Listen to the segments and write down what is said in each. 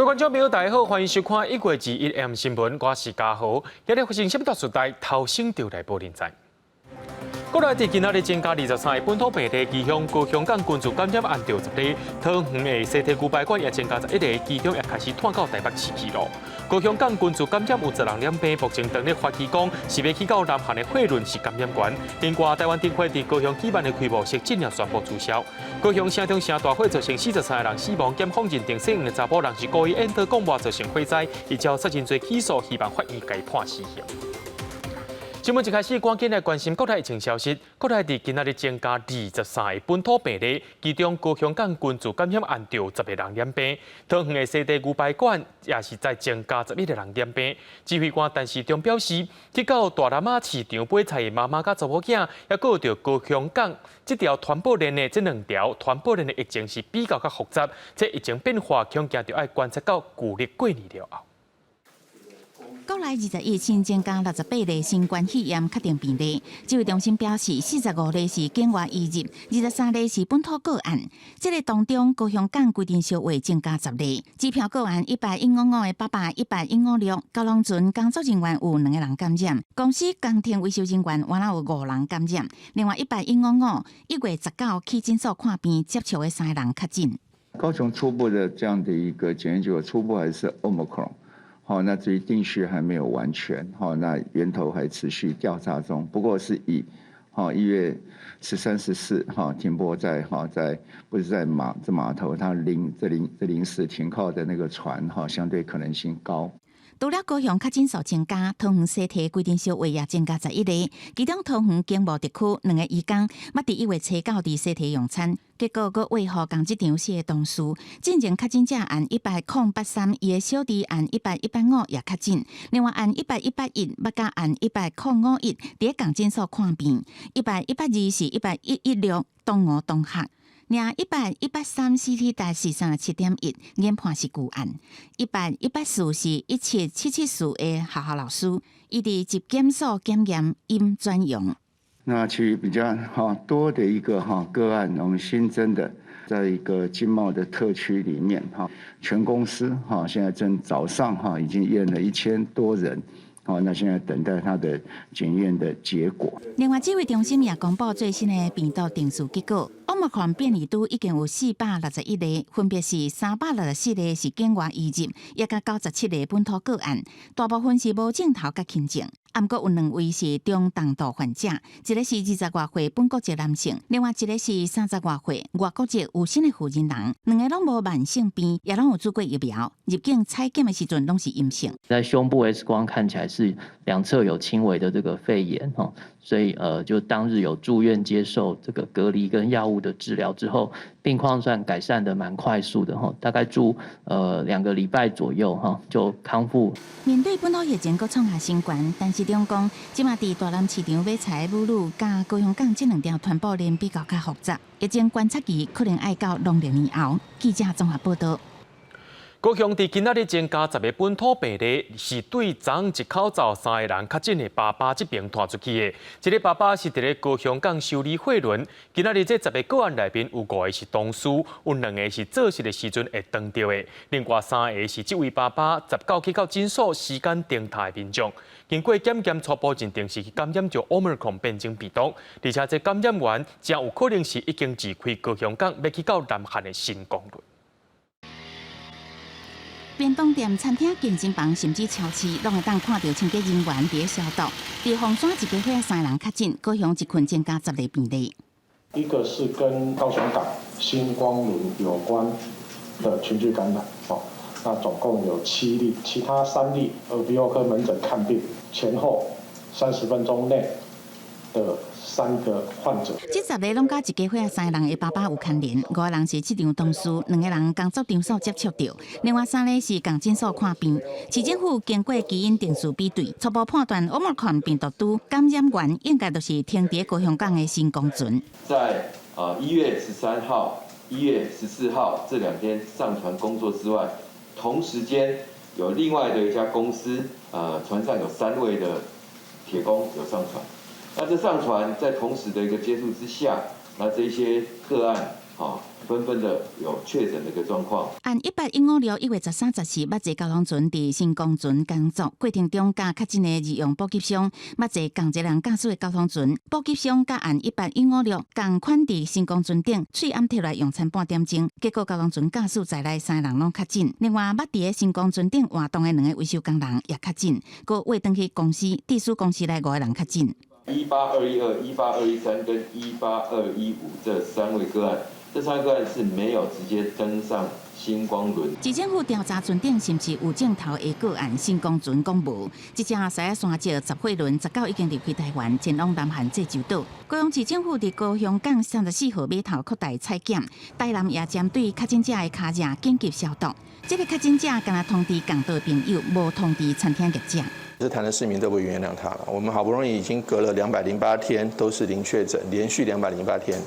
各位觀眾朋友，大家好，歡迎收看1月21 M 新聞，我是嘉豪。今日發生什麼大事代，頭先就來報恁知。國內佇今仔日增加23个本土病例，其中高雄港群聚感染案著十例，桃園的西提牛排館也增加11个，其中也開始湠到台北市去囉。高雄港群聚感染有十人染病，目前當咧懷疑講是欲去到南韓的貨輪是感染源。另外，台灣燈會佇高雄舉辦的開幕式進而宣布取消。高雄城中城大火造成43个人死亡，檢方認定死亡的查埔人是故意引導廣播造成火災，依照殺人罪起訴，希望法院共伊判死刑。新聞一開始，趕緊來關心國內疫情消息。國內佇今仔日增加23个本土病例，其中高雄港群聚感染案著十个人染病，桃園的西提牛排館也是再增加11个人染病。指揮官陳時中表示，去到大南仔市場買菜的媽媽佮查某囝，抑閣有著高雄港這條傳播鏈的這兩條傳播鏈的疫情是比較較複雜，這疫情變化恐驚著愛觀察到舊曆過年了後。國內21新增加68例新冠肺炎確定病例，指揮中心表示，45例是境外移入，23例是本土個案。這个當中，高雄港規陣小話增加十例，機票個案18155的爸爸18156，蛟龍船工作人員有兩個人感染，公司工程維修人員原來有五人感染。另外18155 1月19去診所看病接觸的三個人確診。高雄初步的這樣的一個檢驗結果，初步還是 Omicron。好，那至於定序還沒有完全，好，那源頭還持續調查中。不過是以，1月13、14，停泊在，在不是在碼這碼頭，它臨這臨這臨時停靠的那個船，相對可能性高。除了高雄確診數增加，桃園西提規陣小話也增加11例，其中桃園經貿特區兩个移工，捌佇1月初九佇西提用餐，結果閣餵予仝這場四个同事。進前確診者案18083，伊的小弟案18185也確診，另外案18181捌佮案18051佇仝診所看病，18182是18116東吳同學。另18183 CT 值是37.1，研判是舊案。18184是17774的學校老師，伊佇疾檢所檢驗陰轉陽。那其餘比較多的一個個案，我們新增的，在一個經貿的特區裡面全公司現在正早上已經驗了1000多人。好，那現在等待他的檢驗的結果。另外，指揮中心也公布最新的病毒定序結果，Omicron 變異株已經有461例，分別是364例是境外移入，以及97例本土個案，大部分是無症頭佮輕症。毋過有兩位是中重度患者，一个是20外歲本國籍男性，另外一个是30外歲外國籍有新的負責人，兩个攏無慢性病，也攏有注過疫苗，入境採檢的時陣攏是陰性。在胸部 X 光看起來是兩側有輕微的這個肺炎，所以就當日有住院接受這個隔離跟藥物的治療之後，病況算改善得蠻快速的，大概住2個禮拜左右就康復。面對本土疫情閣創下新高，陳時中講，這馬佇大南市場買菜的母女佮高雄港這兩條傳播鏈比較較複雜，疫情觀察期可能愛到農曆年後。記者綜合報道。高雄佇今仔日增加十个本土病例，是對昨昏一口罩三个人確診的爸爸這邊傳出去的。這个爸爸是佇咧高雄港修理貨輪。今仔日這十个個案內面有五个是同事，有兩个是做事的時陣會當著的，另外三个是這位爸爸19去到診所時間停塔的民眾。經過檢驗初步認定是感染著 Omicron 變種病毒，而且這感染源誠有可能是已經離開高雄港，欲去到南韓的新光輪。便當店、餐廳、健身房甚至超市，攏會當看著清潔人員佇咧消毒。佇鳳山一家伙三人確診，高雄一群增加十例病例。一個是跟高雄港新光輪有關的群聚感染，哦，那總共有七例，其他三例耳鼻喉科門診看病前後30分鐘內的三個患者。這十个攏佮一家伙三个人的爸爸有牽連，五个人是這場同事，兩个人工作場所接觸著，另外三个是仝診所看病。市政府經過基因定序比對，初步判斷 Omicron 病毒株感染源應該就是停佇高雄港的新光船。在1月13號、1月14號這兩天上船工作之外，同時間有另外的一家公司，船上有三位的鐵工有上船。那這上船在同時的一個接觸之下，那這些個案好，紛紛的有確診的一個狀況。按18/1561月13、14，捌坐交通船佇星光船工作過程中，佮確診的日傭補給商，捌坐仝一個人駕駛的交通船補給商，佮案18/156仝款佇星光船頂，喙罨摕來用餐半點鐘，結果交通船駕駛在內三个人攏確診。另外，捌佇个星光船頂活動的兩个維修工人也確診，閣話轉去公司，致使公司內五个人確診。 18212、18213跟18215這三位個案。這三個案是沒有直接登上星光輪。市政府調查船頂是毋是有症頭的個案，星光船講無。這隻獅仔山石貨輪19已經離開台灣，前往南韓濟州島。高雄市政府佇高雄港34號碼頭擴大採檢，台南也針對確診者的跤跡緊急消毒。這个確診者敢若通知仝桌朋友，無通知餐廳業者。是台南市民都不會原諒他了。我們好不容易已經隔了208天，都是零確診，連續兩百零八天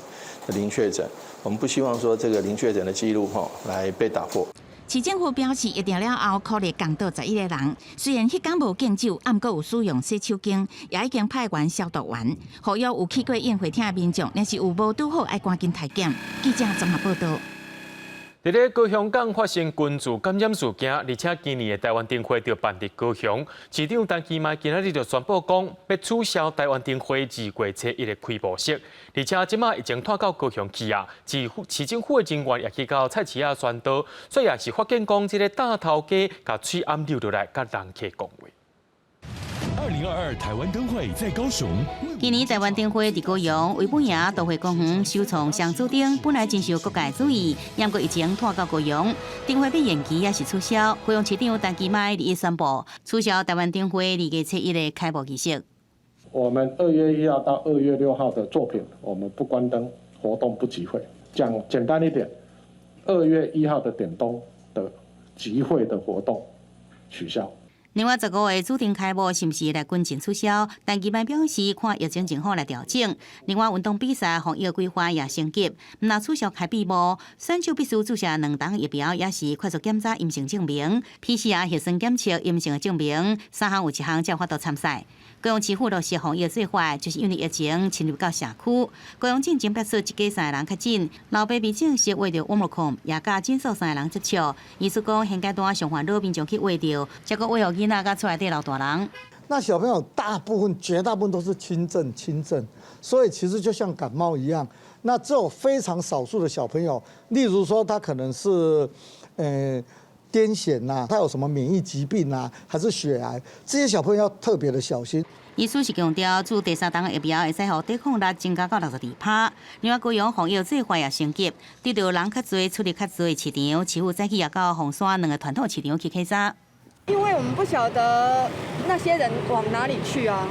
的零確診，我們不希望說這個零確診的記錄哈來被打破。市政府表示，疫定了後，考慮仝桌11個人，雖然彼工無敬酒，毋過有使用洗手間，也已經派員消毒員。呼籲有去過宴會廳的民眾，若是有無拄好，愛趕緊篩檢。記者綜合報導。佇咧高雄港發生群聚感染事件，而且今年的台灣燈會就辦佇高雄。市長陳其邁今仔日就宣布講，欲取消台灣燈會2月初一的開幕式，而且這馬疫情拖到高雄去啊，市市政府的人員也去到菜市仔宣導，所以也是發現講，這个大頭家共喙罨溜落來，佮人客講話。2022台灣燈會在高雄。今年台灣燈會佇高雄，為本營都會公園首創雙主燈，本來真受各界注意。毋過疫情拖到高雄，燈會欲延期抑是取消。高雄市長陳其邁日宣布取消台灣燈會2月初一的開幕儀式。我們2月1號到2月6號的作品，我們不關燈，活動不集會。講簡單一點，2月1號的點燈的集會的活動取消。另外，15個主燈開幕是毋是來跟進取消？陳其邁表示，看疫情情況來調整。另外，運動比賽防疫規劃也升級，毋但取消開閉幕，選手必須注射兩針疫苗，抑是快速檢查陰性證明，PCR 核酸檢測陰性的證明，三項有一項才有法度參賽。高雄市府落實防疫做法，就是因為疫情侵入到社區。高雄進前發出一家三个人確診，老爸被證實罹著 Omicron，也佮診所三个人接觸。醫師講，現階段上煩惱民眾去穢著，才閣穢予囡仔佮厝內底老大人。那小朋友大部分、絕大部分都是輕症、輕症，所以其實就像感冒一樣。那只有非常少數的小朋友，例如說他可能是，癲癇吶，他有什麼免疫疾病啊，還是血癌，這些小朋友要特別的小心。醫師是強調，注第三針疫苗會使予抵抗力增加到62趴。另外，高雄防疫做法也升級，對著人較濟、出入較濟的市場，市府早起也到鳳山兩个傳統市場去檢查。因為我們不曉得那些人往哪裡去啊，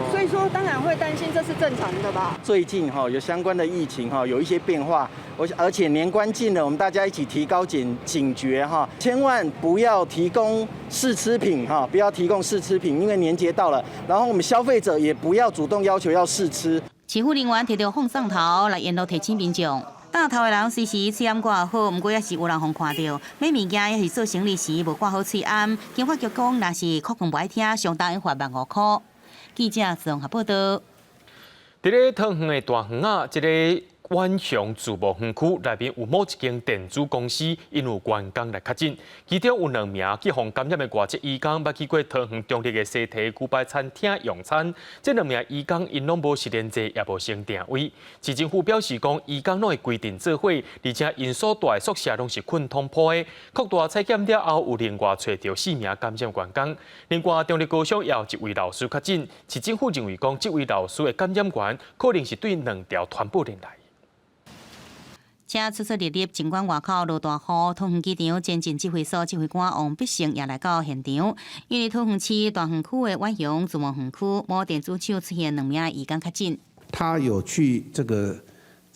所以說當然會擔心，這是正常的吧。最近哈有相關的疫情哈有一些變化，而且年關近了，我們大家一起提高警覺哈，千萬不要提供試吃品哈，不要提供試吃品，因為年節到了，然後我們消費者也不要主動要求要試吃。市府人員提著放送頭來沿路提醒民眾。搭頭的人隨時喙罨掛好，毋過抑是有人予看著買物件，抑是做生理時無掛好喙罨。警察局講，若是哭勸無愛聽，相當會罰15,000箍。記者綜合報導。佇咧桃園的大園仔，這个遠雄自貿園區內面有某一間電子公司，𪜶有員工來確診，其中有兩名去予感染的外籍移工，捌去過桃園中壢的西堤牛排餐廳用餐。這兩名移工𪜶攏無實聯制，也無先訂位。市政府表示講，移工攏會規定做伙，而且𪜶所蹛的宿舍攏是睏通鋪的。擴大採檢了後，有另外揣著四名感染員工。另外，中壢高小也有一位老師確診，市政府認為講，這位老師的感染源可能是對兩條傳播鏈來。車出出入入，儘管外口落大雨，桃園機場前進指揮所指揮官王必勝也來到現場。因為桃園市大園區的遠雄自貿園區某電子廠出現兩名移工確診。他有去這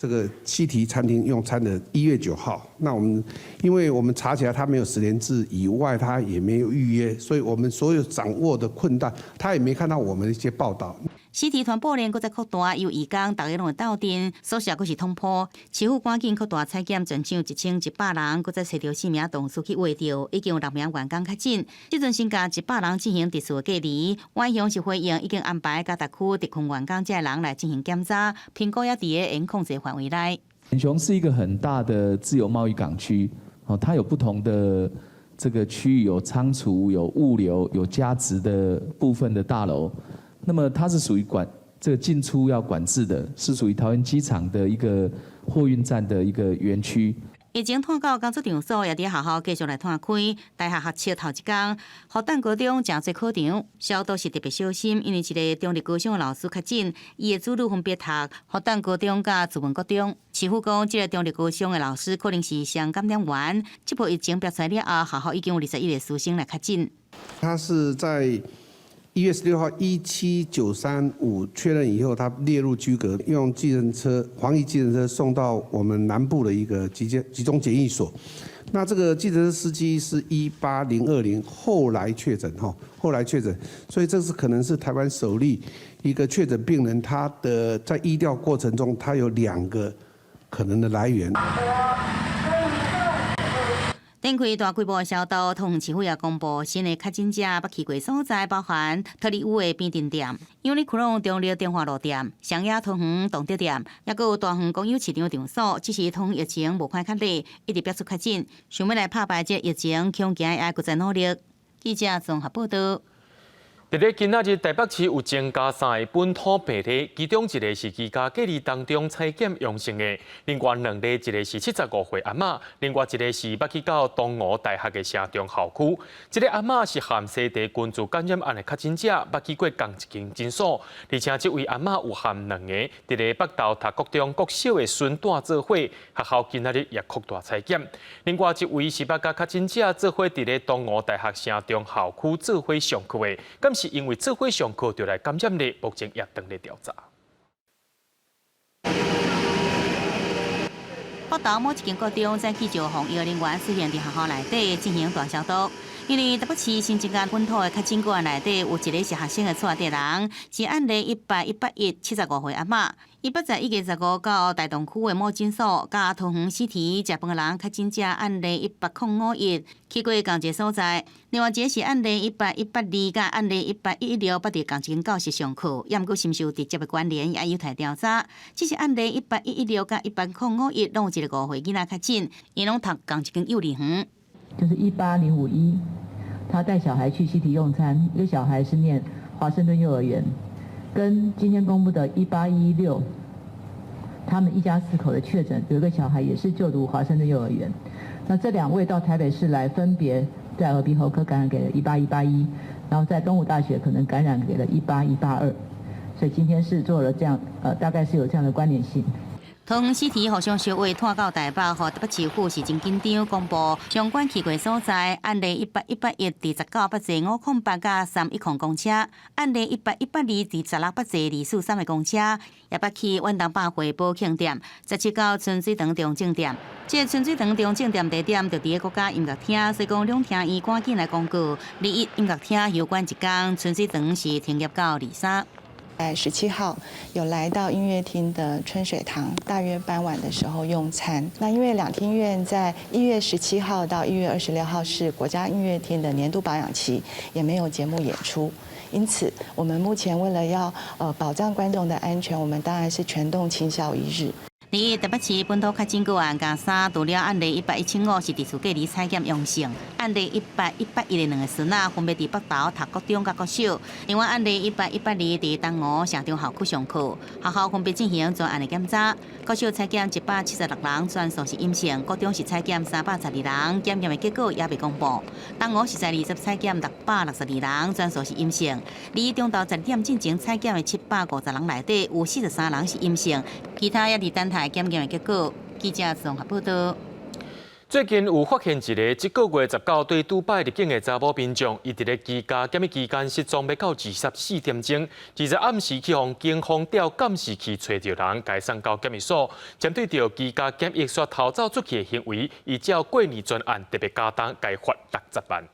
個西堤餐廳用餐的1月9號，那我們因為我們查起來他沒有實聯制以外，他也沒有預約，所以我們所有掌握的困難，他也沒看到我們的一些報道。死體傳播鏈閣再擴大，有移工逐家攏會鬥陣，宿舍閣是通鋪，市府趕緊擴大採檢，全廠1100人，閣再揣著四名同事去穢著，已經有六名員工確診。這陣先共100人進行特殊隔離，遠雄是回應已經安排佮特區特困員工這人來進行檢查，評估也佇咧嚴控制範圍內。遠雄是一個很大的自由貿易港區，哦，它有不同的這個區域，有倉儲、有物流、有加值的部分的大樓。那麼它是屬於管這個進出要管制的，是屬於桃園機場的一個貨運站的一個園區。疫情拖到工作場所，也佇學校繼續來拖開。大學學測頭一工，復旦高中誠濟考場，消毒是特別小心，因為一个中壢高中的老師確診，伊的子女分別讀復旦高中佮慈文國中。市府講，這个中壢高中的老師可能是雙感染源。這波疫情爆出了後，學校已經有21个師生來確診。他是在1月16號17935確認以後，他列入居隔，用計程車防疫計程車送到我們南部的一個集中檢疫所。那這個計程車司機是18020，後來確診哈，後來確診，所以這是可能是台灣首例一個確診病人，他的在疫調過程中，他有兩個可能的來源。展開大規模消毒，桃園市府也公布新的確診者，捌去過所在，包含桃里有的變電店、UNIQLO 中壢中華路店、雙野桃園同德店，抑閣有大園公有市場場所。只是桃園疫情無款較例，一直爆出確診，想欲來拍敗這疫情，恐驚愛閣再努力。記者綜合報道。佇咧今仔日台北市有增加三个本土病例，其中一个是居家隔離當中採檢陽性的，另外兩例一个是75歲阿嬤，另外一个是捌去到東吳大學的城中校區。這个阿嬤是含西提群組感染案的確診者，捌去過仝一間診所，而且這位阿嬤有含兩个佇咧北投讀國中國小的孫蹛做伙，學校今仔日也擴大採檢。另外一位是捌佮確診者做伙佇咧東吳大學城中校區做伙上課的，敢是因為做伙上課就來感染的，目前也正咧調查。北投某一間國中早起就防疫人員出現佇學校內底進行大消毒，因為台北市新增加本土的確診個案內底有一个是學生的帶隊人，是案例1818175歲阿嬤，伊捌在1月15到大同區的某診所，佮桃園西堤食飯的人確診者案例18051去過仝一个所在。另外一个是案例18182佮案例18116捌佇仝一間教室上課，抑毋過是毋是有直接的關聯，也有待調查。只是案例18116佮18051攏有一个5歲囡仔確診，𪜶攏讀仝一間幼兒園。就是18051，他帶小孩去西堤用餐，一個小孩是念華盛頓幼兒園，跟今天公布的18116，他們一家四口的確診，有一個小孩也是就讀華盛頓幼兒園。那這兩位到台北市來，分別在耳鼻喉科感染給了18181，然後在東吳大學可能感染給了18182，所以今天是做了這樣，大概是有這樣的關聯性。桃園西堤互相相話拖到台北，予台北市府是真緊張，公布相關去過所在，案例18181佇19捌坐508佮310公車，案例18182佇16捌坐243的公車，也捌去遠東百貨寶慶店，17到春水堂中正店。這个春水堂中正店地點就佇咧國家音樂廳，所以講兩廳院趕緊來公告，21音樂廳休館一工，春水堂是停業到23。在17號有來到音樂廳的春水堂，大約傍晚的時候用餐。那因為兩廳院在1月17號到1月26號是國家音樂廳的年度保養期，也沒有節目演出。因此，我們目前為了要保障觀眾的安全，我們當然是全棟清消一日。佇台北市本土確診個案加三，除了案例18175是佇厝隔離採檢陽性，案例18181的兩个孫仔分別佇北投讀國中佮國小，另外案例18182佇東吳城中校區上課，學校分別進行專案的檢查，國小採檢176人，全數是陰性；國中是採檢312人，檢驗的結果猶未公布。東吳是在20採檢662人，全數是陰性。而中晝12點進前採檢的750人內底，有43人是陰性，其他猶佇等待檢驗的結果。記者綜合報道。最近有發現一个這个月19對杜拜入境的查某民眾，伊佇咧居家檢疫期間失蹤欲到24點鐘，20暗時去予警方調監視器揣著人，共送到檢疫所。針對著居家檢疫煞逃走出去的行為，依照過年專案特別加重，共罰60萬。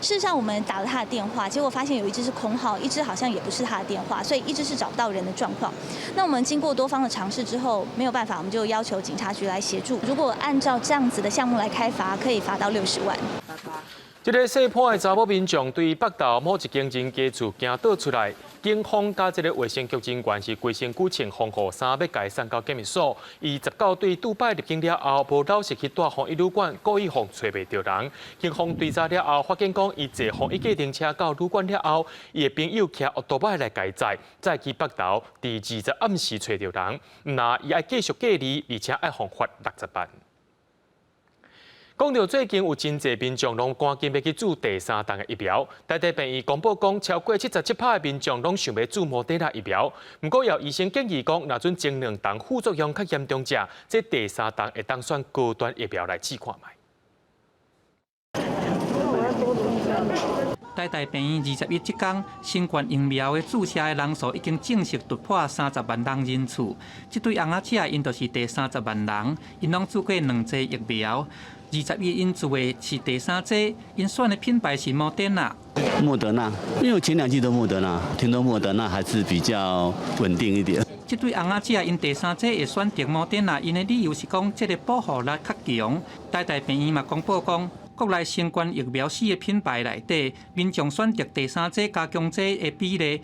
事實上，我們打了他的電話，結果發現有一支是空號，一支好像也不是他的電話，所以一直是找不到人的狀況。那我們經過多方的嘗試之後，沒有辦法，我們就要求警察局來協助。如果按照這樣子的項目來開罰，可以罰到60萬。這个細杷的查某民眾對北投某一間人家厝驚倒出來，警方佮這个衛生局人員是規身軀穿防護衫，欲共伊送到檢疫所。伊19對拄擺入境了後，無老實去蹛防疫旅館，故意予揣袂著人。警方追查了後，發現講伊坐防疫計程車到旅館了後，伊的朋友騎歐多擺來共伊載，再去北投，佇20暗時揣著人。毋但伊愛繼續隔離，而且愛予罰60萬。講到最近有真濟民眾攏趕緊欲去注第三針的疫苗，台大病院公布講，超過77%的民眾攏想欲注莫德納疫苗。毋過有醫生建議講，若準前兩針副作用較嚴重者，這第三針會當選高端疫苗來試看覓。台大病院21這工，新冠疫苗的注射的人數已經正式突破30萬人人次。這對翁仔姐𪜶就是第30萬人，𪜶攏注過兩劑疫苗。21𪜶注的是第三劑，𪜶選的品牌是莫德納。莫德納，因為前兩劑都莫德納，聽說莫德納還是比較穩定一點。這對翁仔姐𪜶第三劑會選擇莫德納，𪜶的理由是講這個保護力較強。台大病院嘛公布講，國內新冠疫苗四個品牌內底，民眾選擇第三劑加強劑的比例，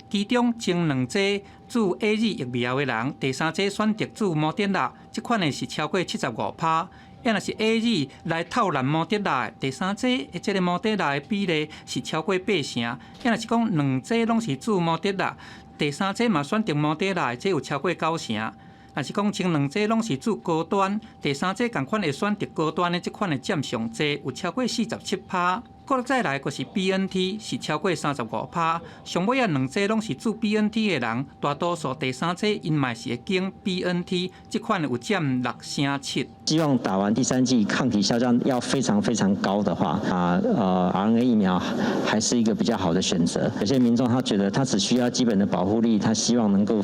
其中前兩劑注 AZ 疫苗的人，第三劑選擇注莫德納，這款的是超過75%。啊，若是 AZ 來套藍莫德納，第三劑的這個莫德納的比例是超過8成。啊，若是講兩劑攏是注莫德納，第三劑嘛選擇莫德納，這有超過9成。若是講前兩劑攏是注高端，第三劑仝款會選擇高端的這款的佔上濟，有超過47%。閣再來就是 BNT 是超過35%。上尾仔兩劑攏是注 BNT 的人，大多數第三劑𪜶嘛是會揀 BNT 這款有佔6成7。希望打完第三劑抗體下降要非常非常高的話，RNA 疫苗還是一個比較好的選擇。有些民眾他覺得他只需要基本的保護力，他希望能夠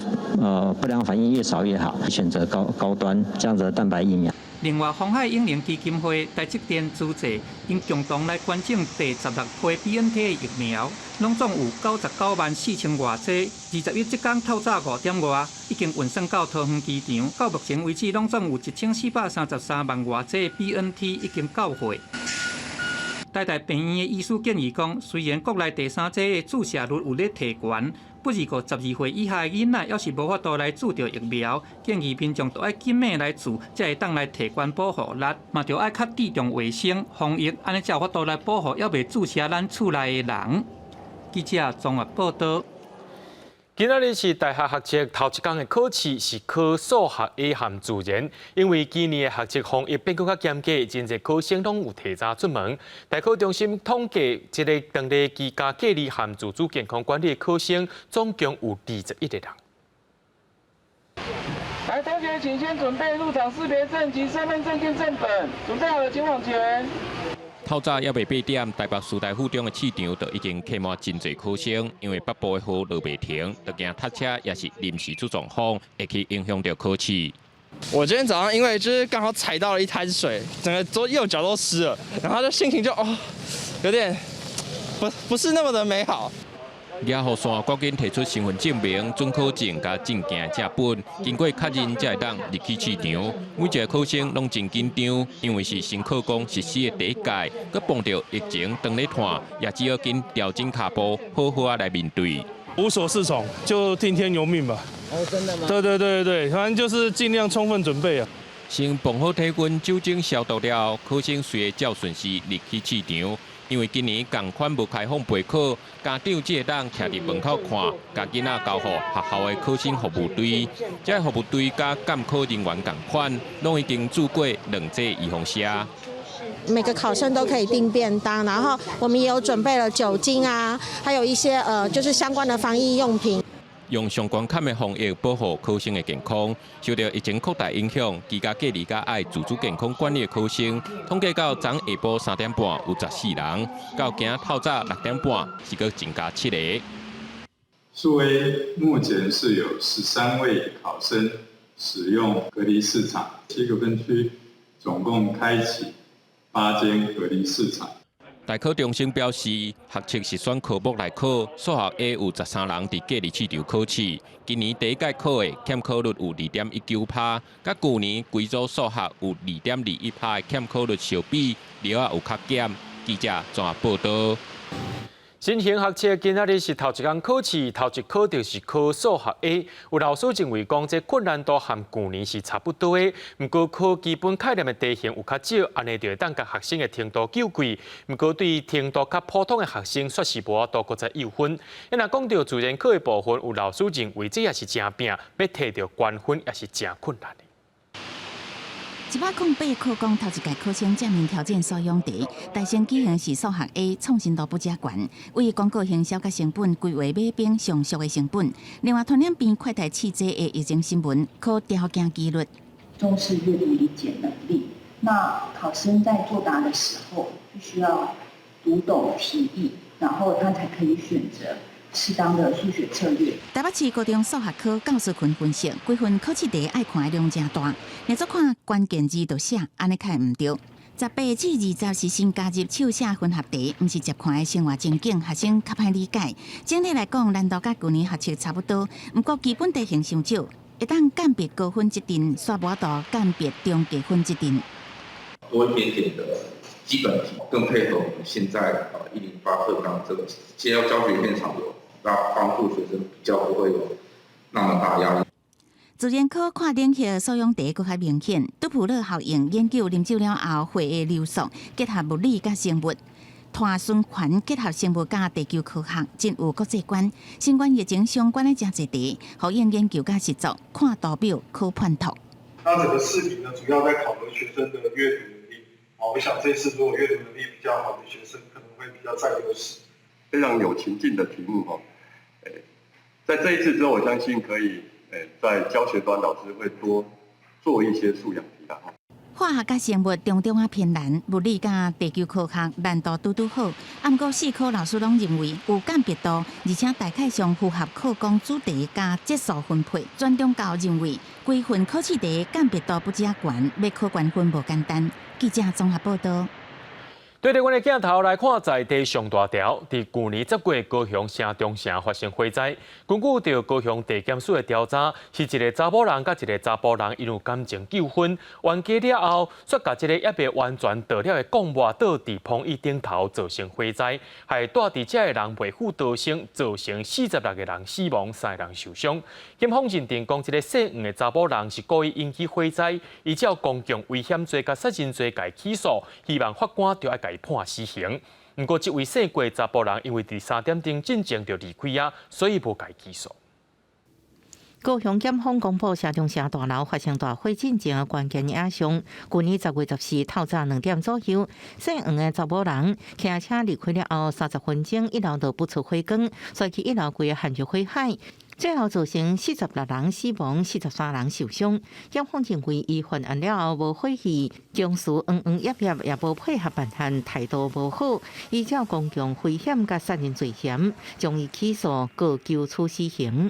不良反應越少越好，選擇高端這樣子的蛋白疫苗。另外，鴻海永齡基金會、台積電資助，𪜶共同來捐贈第16批 BNT 的疫苗，攏總有99萬4千外劑。21這工透早5點外，已經運送到桃園機場。到目前為止，攏總有1433萬外劑 BNT 已經到貨。台大病院的醫師建議講，雖然國內第三劑的注射率有咧提懸，不過12歲以下的囡仔，猶是無法度來注著疫苗，建議民眾都愛緊密來注，才會當來提懸保護力，嘛著愛較注重衛生防疫，按呢才有法度來保護猶未注射咱厝內的人。記者綜合報導。今仔日是大學學測頭一工的考試，是考數學 A 和自然。因為今年的學測防疫變閣較嚴格，真濟考生攏有提早出門。大考中心統計，這个當咧居家隔離和自主健康管理的考生，總共有21個人。來，同學請先準備入場識別證及身份證件正本，準備好了請往前。透早猶未8點，台北師大附中的試場就已經客滿真濟考生，因為北部的雨落袂停，就驚塞車也是臨時出狀況，會去影響著考試。我今天早上因為就是剛好踩到了一灘水，整個左右腳都濕了，然後就心情就哦，有點不是那麼的美好。舉雨傘，趕緊提出身份證明、准考證佮證件正本，經過確認才會當入去試場。每一个考生攏真緊張，因為是新課綱實施的第一屆，閣碰著疫情當咧拖，也只好緊調整跤步，好好仔來面對。無所適從，就聽天由命吧。哦，真的嗎？對對對對，反正就是盡量充分準備啊。先磅好體溫、酒精消毒了後，考生隨會照順序入去試場。因為今年仝款無開放備考，家長只會當徛佇門口看，共囡仔交予學校的考生服務隊。這个服務隊佮監考人員仝款，攏已經注過兩劑預防針。每個考生都可以訂便當，然後我們也有準備了酒精啊，還有一些就是相關的防疫用品。用上關坎的防疫保護考生的健康，受著疫情擴大影響，居家隔離佮愛自主健康管理的考生，統計到昨下晡3點半有14人，到今仔透早6點半是閣增加7個。數 A 目前是有13位考生使用隔離試場，7個分區總共開啟8間隔離試場。大考中心表示，學測是選科目來考，數學 A 有13人佇隔離試場考試。今年第一屆考的欠考率有2.19%，佮舊年規組數學有2.21%的欠考率相比，料仔有較減。記者綜合報道。新型學測今仔日是頭一工考試，頭一考就是考數學 A。有老師認為講，這困難度和舊年是差不多的，毋過考基本概念的題型有較少，按呢就會當共學生的程度救濟。毋過對程度較普通的學生，煞是無法度閣再優分。若講到自然科的部分，有老師認為這也是誠拚，欲提著懸分也是誠困難的。108考公頭一屆考生正面挑戰素養題，大聲舉行是數學 A 創新度不遮懸，為廣告行銷佮成本規劃買兵上俗的成本。另外，傳染病快篩試劑的疫情新聞，可調驚幾率。重視閱讀理解能力，那考生在作答的時候，必須要讀懂題意，然後他才可以選擇適當的數學策略。台北市高中數學科教師群分析，規份考試題愛看的量誠大，連續看關鍵字就寫，按呢較會毋著。18至20是新加入手寫混合題，毋是捷看的生活情景，學生較歹理解。整體來講，難度佮舊年學測差不多，毋過基本題型傷少，會當鑑別高分這陣，煞無法度鑑別中低分這陣。多一點點的基本題，更配合我們現在108課綱這個先要教學現場有。那幫助學生比較不會有那麼大壓力。自然科跨領域素養題閣較明顯，杜普勒效應研究啉酒了後血的流速，結合物理佮生物，碳循環結合生物佮地球科學，真有國際觀。新冠疫情相關的誠濟題，予用研究佮實作，看圖表可判讀。那整個試題呢，主要在考核學生的閱讀能力。我想這次如果閱讀能力比較好的學生，可能會比較佔優勢。非常有情境的題目，在這一次之後，我相信可以，在教學端老師會多做一些素養題啦。化學佮生物中中仔偏難，物理佮地球科學難度拄拄好。毋過四科老師攏認為有鑑別度，而且大概上符合課綱主題佮節數分配。全中教認為規份考試題鑑別度不遮懸，欲考懸分無簡單。記者綜合報道。對著阮的鏡頭來看，在地上大條，佇舊年10月高雄城中城發生火災。根據著高雄地檢署的調查，是一個查某人佮一個查埔人𪜶有感情糾紛，冤家了後，煞共這個猶未完全著了的鋼磨倒佇風椅頂頭，造成火災，害蹛佇遮的人袂赴逃生，造成46個人死亡，3個人受傷。檢方認定講，這个姓黃的查某人是故意引起火災，依照公共危險罪佮殺人罪共起訴，希望法官著愛共判死刑。毋過，這位姓郭查埔人因為佇3點鐘進前就離開啊，所以無共起訴。高雄檢方公布，城中城大樓發生大火進前的關鍵影像。舊年10月14透早2點左右，姓黃的查某人騎車離開了後，30分鐘一樓就噴出火光，紲去一樓規个陷入火海。最後造成46人死亡，43人受傷。檢方認為，伊犯案了後無悔意，供述嚶嚶揜揜，也無配合辦案，態度無好，依照公共危險佮殺人罪嫌，將伊起訴，告求處死刑。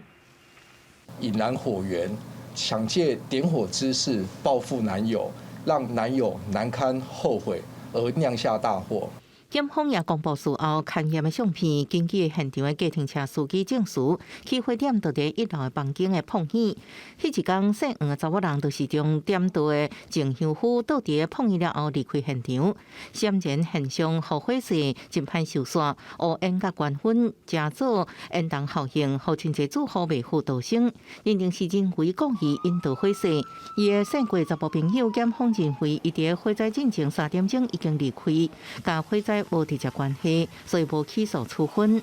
引燃火源，搶借點火之勢報復男友，讓男友難堪後悔而釀下大禍。檢方也公布事後勘驗的相片，根據現場的計程車司機證實，起火點就佇一樓的房間的膨椅。彼一工姓黃的查某人就是將點著的靜香灰倒佇膨椅了後離開現場。閃燃現象予火勢真歹收煞，烏煙佮懸熏，成做煙囱效應，予真濟住戶袂赴逃生。認定是人為故意引導火勢。伊的姓郭查埔朋友檢方認為，伊佇火災進前3點鐘已經離開，佮火災無直接關係，所以無起訴處分。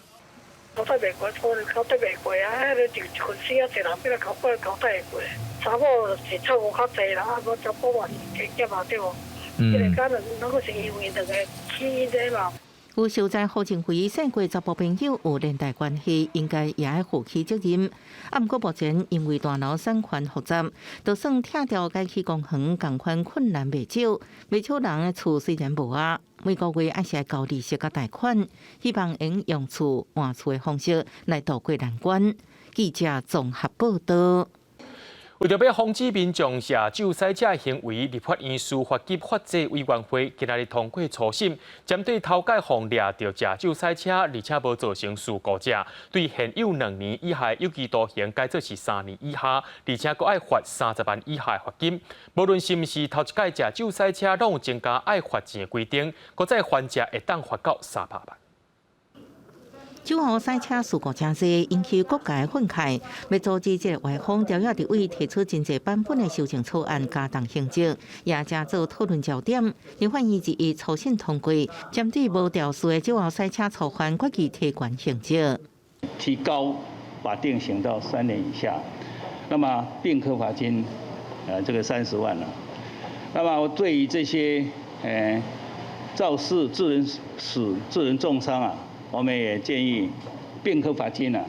交代袂過，可能交代袂過啊！彼个就一份死啊，濟人欲來交代交代會過。查某是錯誤較濟啦，啊，無查埔嘛是加減嘛對無？這个可能攏閣是因為兩個起因這嘛。有受災何靜輝姓郭查埔朋友有連帶關係，應該也愛負起責任。啊，毋過目前因為大樓產權複雜，就算拆掉改起公園，仝款困難袂少。袂少人的厝雖然無啊，每個月還是愛交利息佮貸款，希望會用厝換厝的方式來渡過難關。記者綜合報道。為著欲防止民眾駕酒駛車行為，立法院司法及法制委員會今仔日通過初審，針對頭擺予掠著食酒駛車，而且無造成事故者，對現有2年以下有期徒刑改做是3年以下，而且閣愛罰30萬以下罰金。無論是毋是頭一擺食酒駛車，攏有增加愛罰錢的規定，閣再犯者會當罰到300萬。酒後駛車事故誠濟，引起各界憤慨。欲阻止這个歪風，朝野立委提出真濟版本的修正草案，加重刑責，也成做討論焦點。立法院21初審通過，針對無肇事的酒後駛車處分，決議提懸刑責，提高法定刑到3年以下，那麼併科罰金，這個30萬了。那麼對於這些肇事致人死、致人重傷啊，我們也建議併科罰金啊，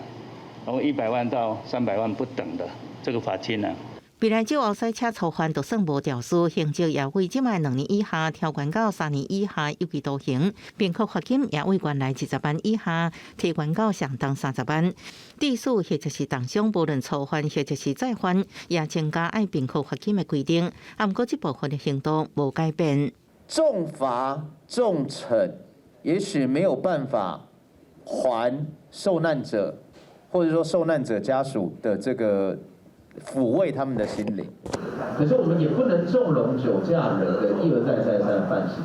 從100萬到300萬不等的這個罰金啊。未來酒後駛車處罰就算無肇事，刑責也會這擺2年以下調懸到3年以下有期徒刑，併科罰金也為原來20萬以下提懸到相當30萬。致死或者是重傷，無論初犯或者是再犯，也增加愛併科罰金的規定。啊，毋過這部分的刑度無改變。重罰重懲，也許沒有辦法還受難者，或者說受難者家屬的這個撫慰他們的心靈。可是我們也不能縱容酒駕人的一而再再三犯事。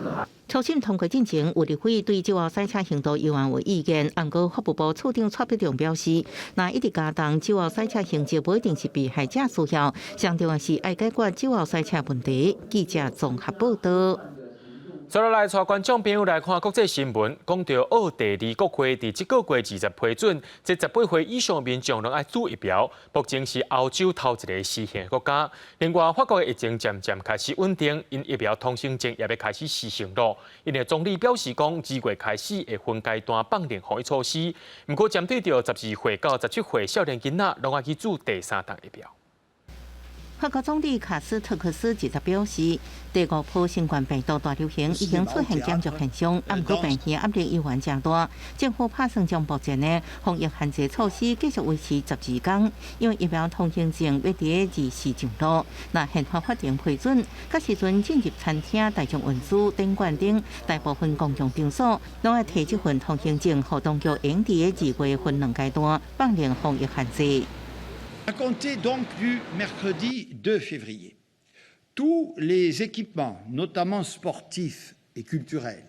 初審通過進前，有立委對酒後駛車刑度猶原有意見。毋過法務部次長蔡必仲表示，若一直加重酒後駛車刑責，無一定是被害者需要，上重要是愛解決酒後駛車問題。記者綜合報道。接落來，帶觀眾朋友來看國際新聞，講著奧地利國會佇這個月20批准，這18歲以上民眾攏愛注疫苗。目前是歐洲頭一个施行的國家。另外，法國的疫情漸漸開始穩定，𪜶疫苗通行證也欲開始施行囉。𪜶的總理表示講，2月開始會分階段放寬防疫措施。毋過，針對著12歲到17歲少年囡仔，攏愛去注第三針疫苗。法國總理卡斯特克斯直接表示，第五波新冠病毒大流行已經出現減弱現象，毋過病患壓力依然誠大。政府拍算將目前的防疫限制措施繼續維持12天，因為疫苗通行證欲佇24上路。若憲法法庭批准，到時陣進入餐廳、大眾運輸、展館等大部分公共場所，攏愛提這份通行證，予當局會佇2月分兩階段放寬防疫限制。 À compter donc du mercredi 2 février, tous les équipements, notamment sportifs et culturels,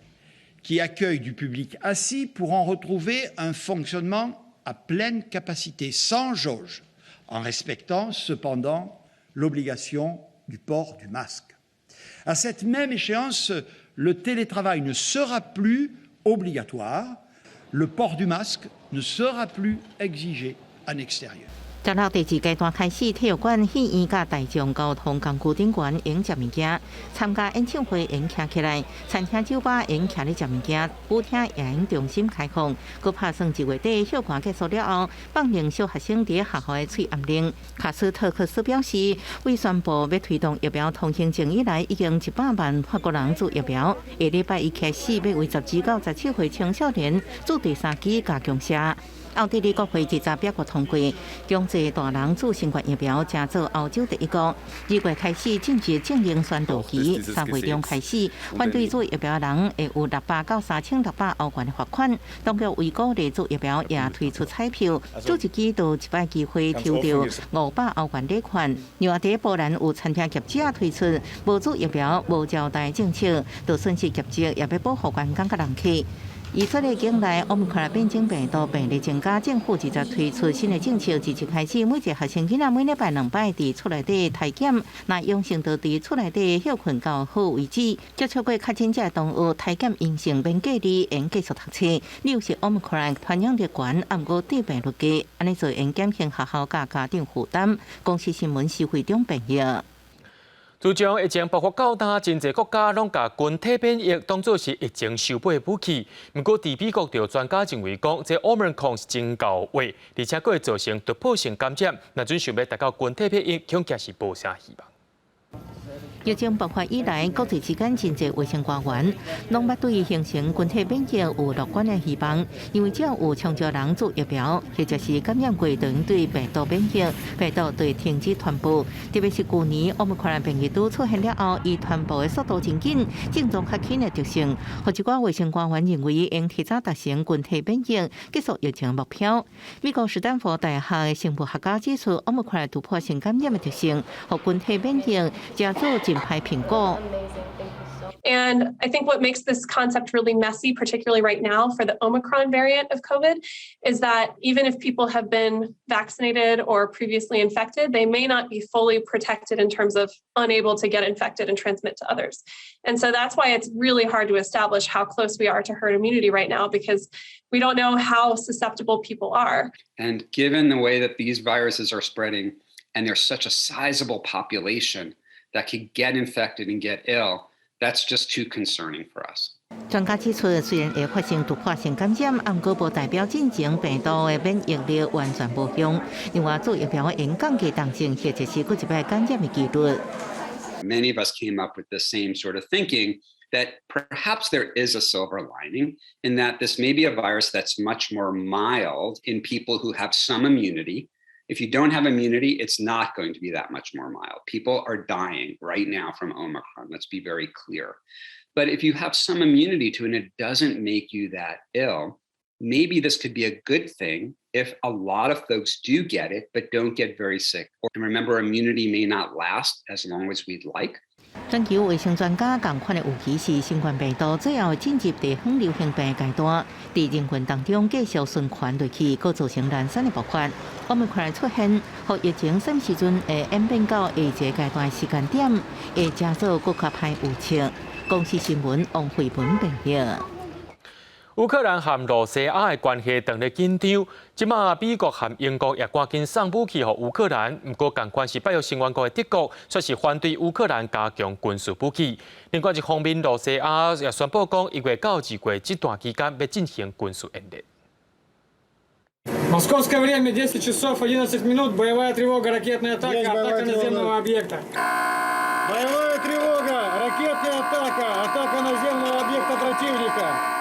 qui accueillent du public assis pourront retrouver un fonctionnement à pleine capacité, sans jauge, en respectant cependant l'obligation du port du masque. À cette même échéance, le télétravail ne sera plus obligatoire, le port du masque ne sera plus exigé en extérieur. 十六第二階段開始，體育館、戲院佮大眾交通工具頂懸會用食物件，參加演唱會會用徛起來，餐廳酒吧會用徛咧食物件，舞廳也會用重新開放。閣拍算2月底休寒結束了後，放寬小學生佇學校的喙罨令。卡斯特克斯表示，為宣布欲推動疫苗通行證以來，已經100萬法國人注疫苗。下禮拜一開始，欲為12到17歲青少年注第三劑加強射。奧地利國會二十表決通過，強制大人注新冠疫苗，成做歐洲第一國。2月開始進入政令宣導期，3月中開始，反對注疫苗人會有600到3600歐元的罰款。當局為鼓勵注疫苗，也推出彩票，注一劑就一擺機會抽著500歐元禮券。另外，佇波蘭有餐廳業者推出無注疫苗無招待政策，就損失業績，也欲保護員工佮人客。以色列境內奧密克戎變種病毒病例增加，政府二十推出新的政策，自這開始每一個學生囡仔每禮拜兩擺佇厝內底篩檢，若陽性就佇厝內底歇睏到好為止。接觸過確診者同學篩檢陰性免隔離，會繼續讀冊。理由是奧密克戎傳染力懸，毋過致病率低，按呢做會減輕學校佮家長負擔。公視新聞施惠中編譯。自從疫情爆發到今，真濟國家攏共群體免疫當做是疫情收尾的武器。毋過，佇美國就有專家認為講，這 Omicron 是真𠢕話，而且閣會造成突破性感染。若準想欲達到群體免疫，恐驚是無啥希望。疫情爆發以來，國際之間真濟衛生官員攏捌對形成群體免疫有樂觀的希望，因為只要有充足人注疫苗，或者是感染過就對病毒免疫，病毒就會停止傳播。特別是舊年奧密克戎變異株出現了後，伊傳播的速度真緊，症狀較輕的特性，予一寡衛生官員認為應提早達成群體免疫，結束疫情目標。美國史丹佛大學的生物學家指出，奧密克戎突破性感染的特性，予群體免疫成做真歹評估。 And I think what makes this concept really messy, particularly right now for the Omicron variant of COVID, is that even if people have been vaccinated or previously infected, they may not be fully protected in terms of unable to get infected and transmit to others. And so that's why it's really hard to establish how close we are to herd immunity right now, because we don't know how susceptible people are. And given the way that these viruses are spreading, and there's such a sizable population that could get infected and get ill, that's just too concerning for us. 專家指出，雖然會發生突破性感染，毋過無代表進前病毒的免疫力完全無用。另外，注疫苗會降低重症或者是閣一擺感染的機率。 Many of us came up with the same sort of thinking that perhaps there is a silver lining in that this may be a virus that's much more mild in people who have some immunity. If you don't have immunity, it's not going to be that much more mild. People are dying right now from Omicron. Let's be very clear. But if you have some immunity to it and it doesn't make you that ill, maybe this could be a good thing if a lot of folks do get it, but don't get very sick. And remember, immunity may not last as long as we'd like. 全球衛生專家仝款的預期是，新冠病毒最後進入地方流行病階段，佇人群當中繼續循環落去，閣造成連鎖的爆發。奧密克戎出現，予疫情啥物時陣會演變到下一個階段時間點，會成做閣較歹預測。公視新聞王慧文編譯。烏克蘭和羅西亞的關係當咧緊張，這馬美國和英國也趕緊送武器予烏克蘭。毋過仝款是北約成員國的德國，卻是反對烏克蘭加強軍事武器。另外一方面，羅西亞也宣布講，1月到2月這段期間欲進行軍事演練。 Московское время 10 часов 11 минут. Боевая тревога, ракетная атака, атака наземного объекта. Боевая тревога, ракетная атака, атака наземного объекта противника.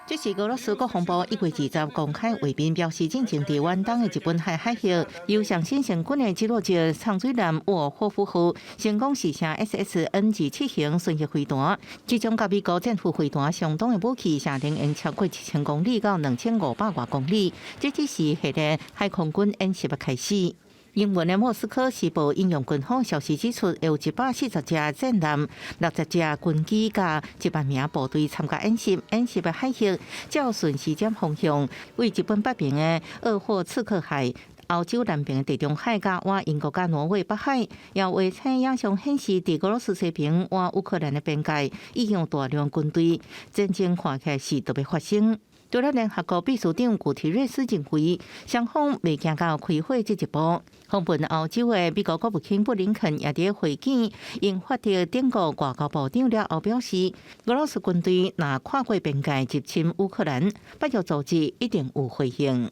這是俄羅斯國防部1月20公開畫面，表示進前佇遠東的日本海海域，由上新成軍的擊落者長水艦沃霍夫號成功試射 SSN 27型巡弋飛彈，這種佮美國戰斧飛彈相當的武器，射程會超過1000公里到2500外公里。這只是彼个海空軍演習的開始。英文的莫斯科時報引用軍方消息指出，有140隻戰艦、60隻軍機佮1萬名部隊參加演習。演習的海域照順時針方向，對日本北邊的鄂霍次克海、歐洲南邊的地中海，佮倚英國佮挪威北海，也衛星影像顯示，佇俄羅斯西邊倚烏克蘭的邊界，已經有大量軍隊，戰爭看起來是著欲發生。除了聯合國秘書長古提瑞斯認為，雙方未行到開火這一步。訪問歐洲的美國國務卿布林肯也佇會見英法德等國外交部長了後表示，俄羅斯軍隊若跨過邊界入侵烏克蘭，北約組織一定有回應。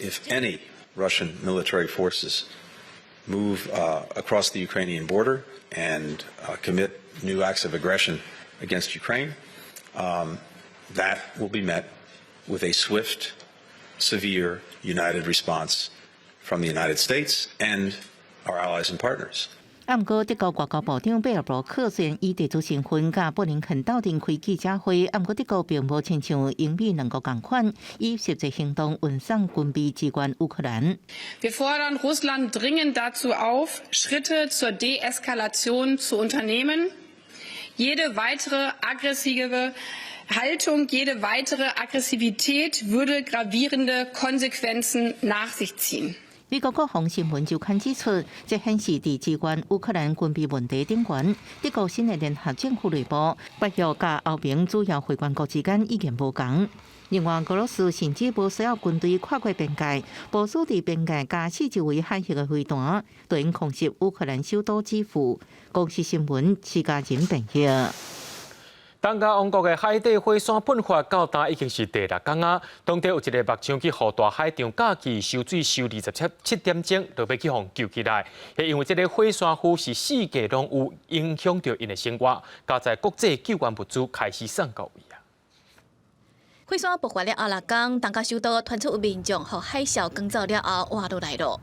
If any Russian military forces move across the Ukrainian border and commit new acts of aggression against Ukraine, that will be met with a swift, severe, united response from the United States and our allies and partners. 啊，毋過德國外交部長貝爾伯克雖然以特殊身份佮布林肯鬥陣開記者會，啊，毋過德國並無親像英美兩國仝款，以實際行動運送軍備支援烏克蘭。 Wir fordern Russland dringend dazu auf, Schritte zur Deeskalation zu unternehmen. Jede weitere aggressive Haltung, jede weitere Aggressivität würde gravierende Konsequenzen nach sich ziehen. 美國國防新聞週刊指出，這顯示佇支援烏克蘭軍備問題頂懸，德國新的聯合政府內部，北約佮歐盟主要會員國之間意見無仝。另外，俄羅斯甚至無需要軍隊跨過邊界，部署佇邊界佮四周圍海域的飛彈，對應空襲烏克蘭首都基輔。公視新聞，徐家仁編譯。東加王國的海底火山噴發到今已經是第六工啊！當地有一个木匠去予大海場架起收水收27.7點鐘，就欲去予救起來。彼因為這个火山灰是四界攏有影響著𪜶的生活，加在國際救援物資開始送到位啊！火山爆發了後六工，東加首都傳出有民眾予海嘯捲走了後活落來咯。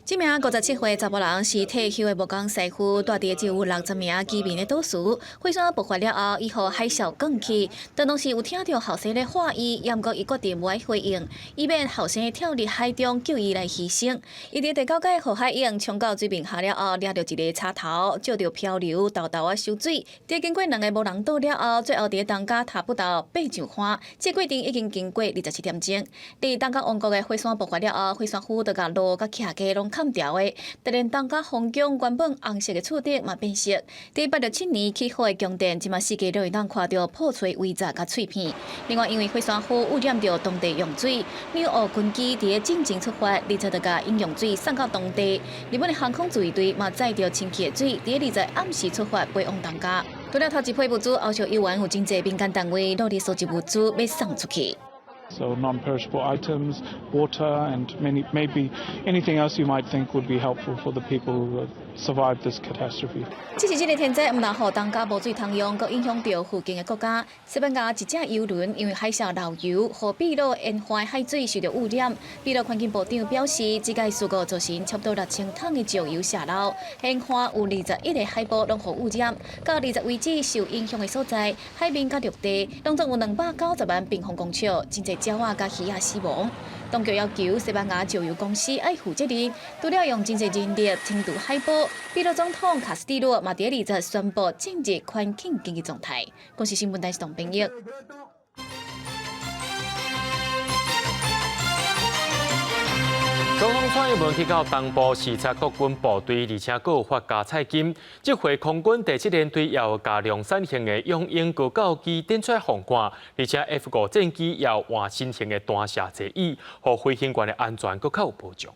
這名57歲查埔人是退休的木工師傅，蹛佇只有60名居民的島嶼。火山爆發了後，伊予海嘯捲去，當當時有聽著後生咧喊伊，毋過伊決定無愛回應，以免後生跳入海中救伊來犧牲。伊佇第九擺予海湧衝到水面下了後，掠著一个插頭，藉著漂流沓沓仔收水。佇經過兩个無人島了後，最後佇東加塔布島爬上岸。這個過程已經經過27點鐘。佇東加王國的火山爆發了後，火山灰就共路佮徛家攏崁牢的，就連東加皇宮原本紅色的厝頂嘛變色。佇867年起火的宮殿，這馬四界攏會當看著破碎遺跡佮碎片。另外，因為火山灰污染著當地用水，紐奧軍機佇咧進前出發，而且就共飲用水送到當地。日本的航空自衛隊嘛載著清氣的水，佇咧20暗時出發飛往東加。除了頭一批物資，後續猶原有真濟民間單位努力蒐集物資，欲送出去。 So non-perishable items, water, and many, maybe anything else you might think would be helpful for the people who have survived this catastrophe. 這是這个天災，毋但予東加無水通用，閣影響著附近的國家。西班牙一隻郵輪因為海嘯漏油，予秘魯沿岸海水受著污染。秘魯環境部長表示，這個事故造成差不多6000桶的石油洩漏，沿岸有21个海埔攏予污染。到20為止受影響的所在，海面佮陸地，攏總有290萬平方公尺，真濟鳥仔佮魚仔死亡。當局要求西班牙石油公司愛負責任，除了用真濟人力清除海埔，秘魯總統卡斯蒂洛嘛佇二十宣布進入環境緊急狀態。公視新聞台是董編譯。總統蔡英文去到東部視察國軍部隊，而且閣有發加菜金。這回空軍第七聯隊也有共量產型的雄鷹高教機展出皇冠，而且 F-5戰機也有換新型的彈射座椅，予飛行員的安全閣較有保障。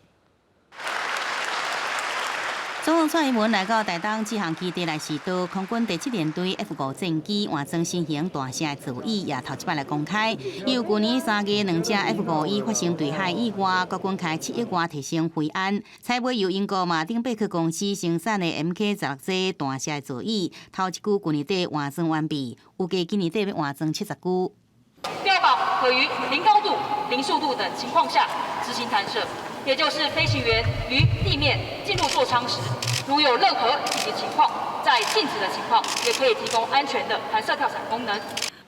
總統蔡英文來到台東志航基地來視導空軍第七聯隊 F-5戰機換裝新型彈射座椅，也頭一擺來公開。由舊年3月兩架 F-5E 發生墜海意外，國軍開7億外提升飛安，採買由英國馬丁貝克公司生產的 MK-16 彈射座椅，頭一具舊年底換裝完畢，預計今年底欲換裝70具。標榜可於零高度、零速度等情況下執行彈射。也就是飛行員於地面進入座艙時，如有任何緊急情況，在靜止的情況，也可以提供安全的彈射跳傘功能。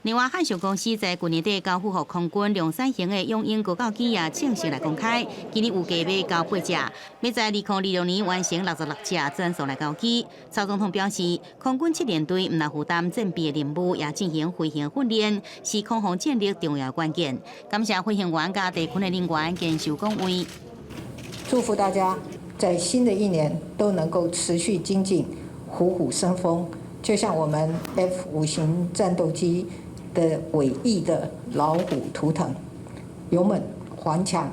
另外，漢翔公司在去年底交付予空軍量產型的雄鷹高教機也正式來公開，今年預計欲交八架，欲在2026年完成66架轉送來交機。蔡總統表示，空軍七聯隊毋但負擔戰備的任務，也進行飛行訓練，是空防戰力重要關鍵。感謝飛行員佮地勤的人員堅守崗位。祝福大家在新的一年都能夠持續精進，虎虎生風，就像我們 F-5型戰鬥機的尾翼的老虎圖騰，勇猛頑強，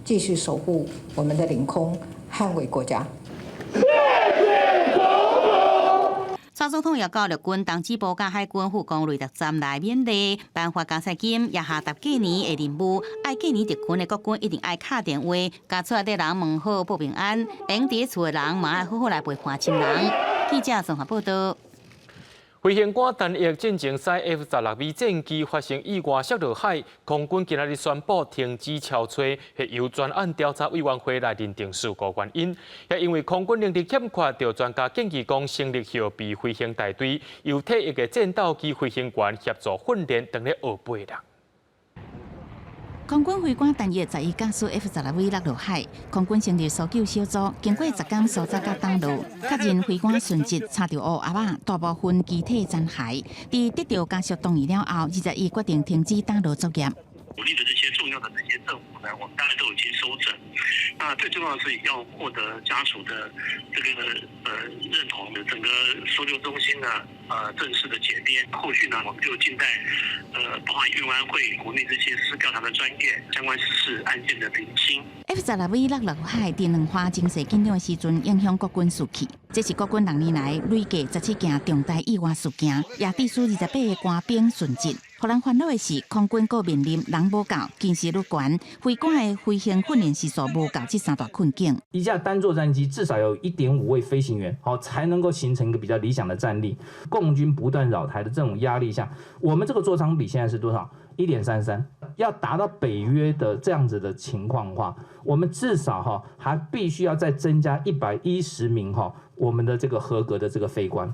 繼續守護我們的領空，捍衛國家。謝謝總統。蔡總統也到陸軍東支部佮海軍副攻雷達站來勉勵，頒發加菜金，也下達過年的任務。愛過年特勤的國軍一定愛敲電話，共厝內底人問好報平安，閒佇厝的人嘛愛好好來陪伴親人。記者綜合報導。飛行官陳毅進前駛 F-16V 戰機發生意外摔落海，空軍今仔日宣布停止超炊，由專案調查委員會來認定事故原因。也因為空軍能力欠缺，就專家建議講成立後備飛行大隊，由退役的戰鬥機飛行員協助訓練，當咧學飛人。空軍飛官陳毅十一駕駛 F-16V 落落海，空軍成立搜救小組，經過10工搜查佮打撈，確認飛官殉職，插著烏盒仔，大部分機體殘骸。佇得著家屬同意了後，21決定停止打撈作業。主力的這些重要的這些證物呢，我們大概都已經搜證。那最重要的是要獲得家屬的這個認同，整個收留中心呢，正式的解編，後續呢，我們就靜待，包含運安會、國內這些事調查的專業相關事實案件的釐清。 F-16V 落落海，佇兩岸情勢緊張的時陣，影響國軍士氣。這是國軍6年來累計17件重大意外事件，也致使28個官兵殉職。予人煩惱的是，空軍閣面臨人無夠、近視率懸、飛官的飛行訓練時數無夠這三大困境。一架單座戰機至少有1.5位飛行員，好才能夠形成一個比較理想的戰力。共軍不斷擾台的這種壓力下，我們這個座艙比現在是多少？1.33，要達到北約的這樣子的情況的話，我們至少哈還必須要再增加110名哈我們的這個合格的這個飛官。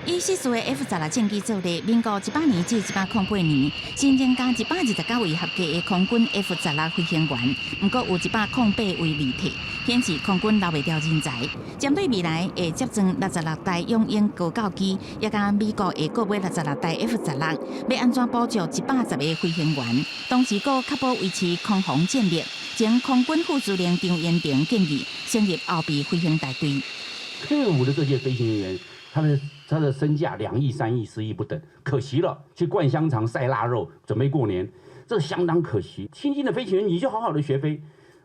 以失事的 F-16戰機做例，民國100年至108年，新增加129位合格的空軍 F-16飛行員，毋過有108位離退，顯示空軍留袂牢人才。針對未來會接裝66台雄鷹高教機，也佮美國會購買66台 F-16，欲按怎補足110個飛行員？同時閣確保維持空防戰力。前空軍副司令張延廷建議成立後備飛行大隊。退伍的這些飛行員，他的身價2億、3億、4億不等，可惜了，去灌香腸、曬臘肉，準備過年，這相當可惜。新進的飛行員，你就好好的學飛；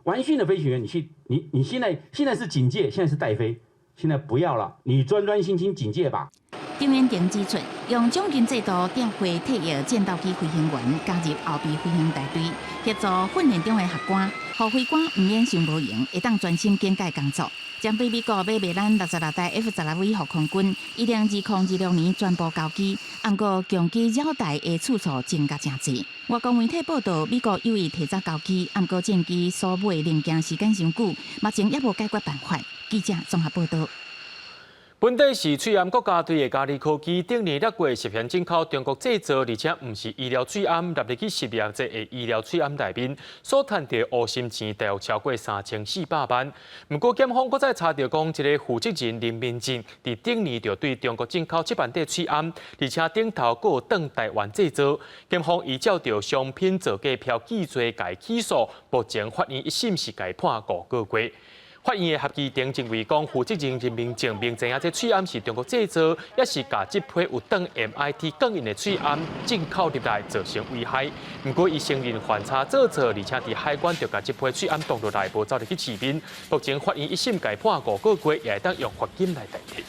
完訓的飛行員，你去，你現在是警戒，現在是帶飛，現在不要了，你專專心心警戒吧。張延廷指出，用獎金制度調配退役戰鬥機飛行員加入後備飛行大隊，協助訓練中的學官，予飛官毋免傷無閒，會當專心警戒工作。針對美國欲賣咱66台 F-16V 予空軍，一定2026年全部交機，毋過共機繞台的次數增加誠濟。外國媒體報道，美國有意提早交機，毋過戰機所買零件時間傷久，目前猶無解決辦法。記者綜合報道。本底是喙罨國家隊的嘉利科技，頂年掠過涉嫌進口中國製造，而且毋是醫療喙罨納入去食藥這個醫療喙罨內面，所趁著烏心錢大約超過3400萬。毋過檢方閣再查著講，這个負責人林明進佇頂年就對中國進口7萬塊喙罨，而且頂頭閣有轉台灣製造。檢方依照著商品造假票據罪共起訴，目前法院一審是共判5個月。法院的合議庭認為講，負責人林明正明知影這喙罨是中國製造，抑是共這批有轉 MIT 鋼印的喙罨進口入來，造成危害。毋過，伊承認犯差做錯，而且佇海關就共這批喙罨擋落來，無走入去市面。目前法院一審共判5個月，也會當用罰金來代替。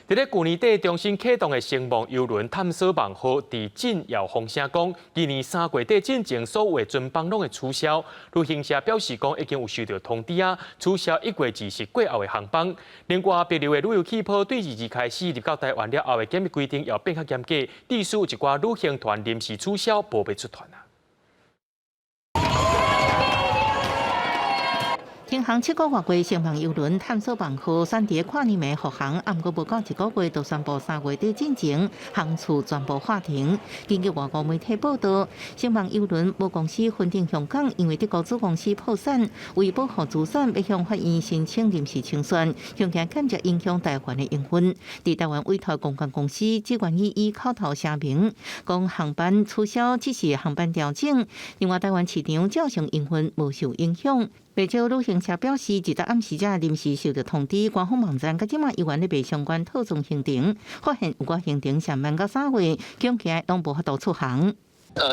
佇咧舊年底重新啟動的星望郵輪探索網號，佇政要風聲講，今年3月底進前所有的船班攏會取消。旅行社表示講，已經有收到通知啊，取消1月20過後的航班。另外，帛琉的旅遊氣泡對22開始入到台灣了後的檢疫規定要變較嚴格，致使有一寡旅行團臨時取消，無欲出團啊。停航七個外月，星望郵輪探索網號選佇跨年暝復航，毋過無夠一個月就宣布3月底進前航次全部喊停。根據外國媒體報道，星望郵輪母公司雲頂香港，因為德國子公司破產，為保護資產，欲向法院申請臨時清算，恐驚間接影響台灣的營運。佇台灣委託公關公司只願意以口頭聲明，講航班取消只是航班調整，另外台灣市場照常營運無受影響。不少旅行社表示，直到暗時才臨時收到通知，官方網站佮這馬猶原咧賣相關套裝行程，發現有寡行程上慢到3月，講起來攏無法度出航。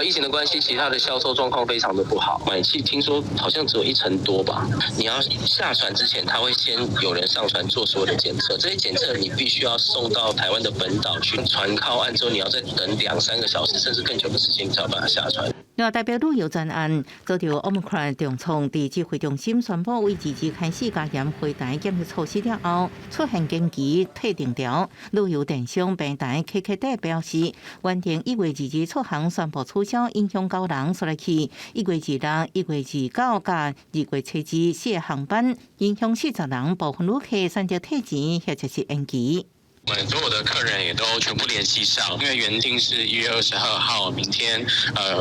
疫情的關係，其他的銷售狀況非常的不好，買氣聽說好像只有一成多吧。你要下船之前，他會先有人上船做所有的檢測，這些檢測你必須要送到台灣的本島去。船靠岸之後，你要再等兩三個小時，甚至更久的時間，你才有辦法下船。另外，台北旅遊專案遭著 Omicron 重創，佇指揮中心宣布，為22開始加嚴回台檢疫措施了後，出現緊急退訂潮。旅遊電商平台 KKday 表示，原定1月22出航宣布取消，影響九人，煞來去1月26、1月29佮2月初二四個航班，影響40人，部分旅客選擇退錢或者是延期。我們所有的客人也都全部聯繫上，因為原定是1月22號，明天，